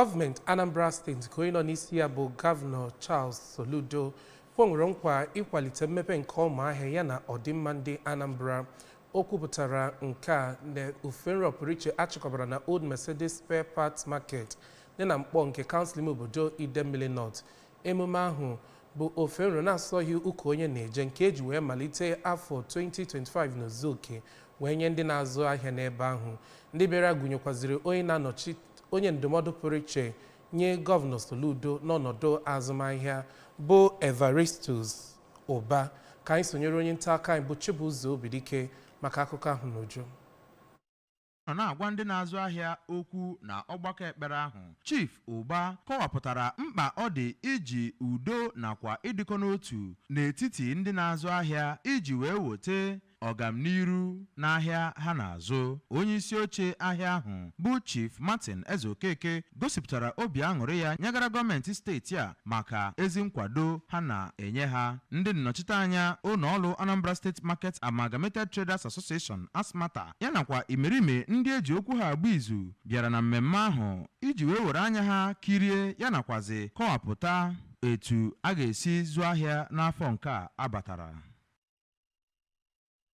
Gọọmenti Anambra Steeti nke onye nọ n'isi ya bụ Gọvanọ Charles Soludo kwenwere nkwa ịkwalite mmepe nke ọma ahịa yana ọdịmma ndị Anambra. O kwupụtara nke a na ofufe nrọ pụrụ iche achịkọbara na Old Mercedes Spare Parts Market dị na Mkpọ nke kansụl ime obodo Idemmili North. Emume ahụ bụ ofufe nrọ na-asọghị ụka onye na-eje nke eji wee malite afọ 2025 n'ozuoke wee nye ndị na-azụ ahịa n'ebe ahụ. Ndị bịara gụnyekwaziri onye na-anọchi onye ndụmọdụ pụrụ iche nye Gọvanọ Soludo n'ọnọdụ azụmahịa bụ Evaristus Ụba. Ka anyị sonyere onye nta akụkọ anyị bụ Chibuzo Obidike maka akụkọ ahụ n'uju. Nọ na-agwa ndị na-azụ ahịa okwu na ọgbakọ ekpere ahụ, Chief Ụba kọwapụtara mkpa ọ dị iji udo nakwa ịdịkọ n'otu n'etiti ndị na-azụ ahịa iji wee wote ọgamniru n'ahịa ha na-azụ. Onye isi oche ahịa ahụ bụ Chief Martin Ezeokeke gosipụtara obi aṅụrị ya nyegara gọọmenti steeti a maka ezi nkwado ha na-enye ha. Ndị nnọchiteanya ụlọọrụ Anambra State Market Amalgamated Traders Association, ASMATA, ya nakwa imerime ndị eji okwu ha agba izu bịara na mmemme ahụ iji wee were anya ha kirie ya nakwazi kọwapụta etu a ga-esi zụọ ahịa n'afọ nke a abatara.